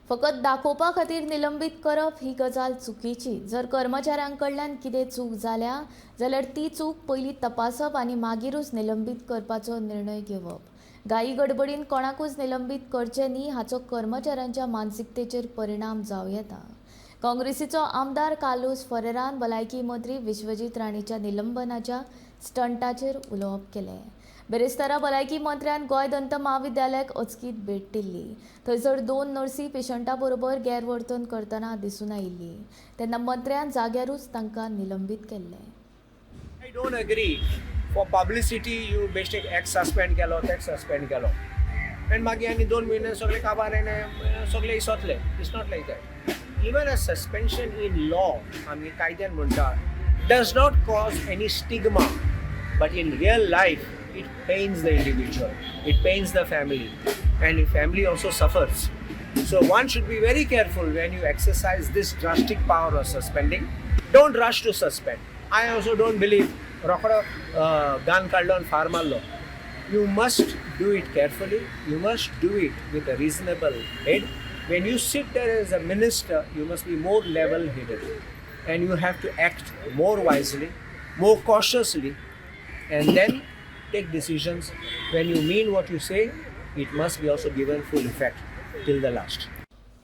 फकत दाखोवपा खातीर निलंबीत करप ही गजाल चुकीची. जर कर्मचाऱ्यां कडल्यान कितें चूक जाल्या जाल्यार ती चूक पयलीं तपासप आनी मागीरूच निलंबीत करपाचो निर्णय घेवप. घाई गडबडीन कोणाकूच निलंबीत करचें न्ही. हाचो कर्मचाऱ्यांच्या मानसिकतेचेर परिणाम जावं येता. काँग्रेसीचो आमदार कार्लूस फरेरान भलायकी मंत्री विश्वजीत राणेच्या निलंबनाच्या स्टंटाचेर उलोवप केलें. बिरेस्तारा भलायकी मंत्र्यान गोंय दंत म्हाविद्यालयाक अचकीत भेट दिल्ली. थंयसर दोन नर्सी पेशंटा बरोबर गैरवर्तन करतना दिसून आयिल्ली तेन्ना मंत्र्यान जाग्यारूच तांकां निलंबीत केल्ले. I don't agree. For publicity, you बेश्टे एक सस्पेंड केलो, तेक सस्पेंड केलो आनी मागीर आनी 2 म्हयने सगळे काबार आनी सगळे इसोतले. It's not like that. Even a suspension in law, आमी कायद्यान म्हणटा, does not cause any stigma, but in real life it pains the individual, it pains the family, and the family also suffers. So one should be very careful when you exercise this drastic power of suspending. Don't rush to suspend. I also don't believe रोकडो gun काडलो आनी फार मारलो. You must do it carefully. You must do it with a reasonable head. When you sit there as a minister, you must be more level headed and you have to act more wisely, more cautiously, and then take decisions. When you mean what you say, it must be also given full effect till the last.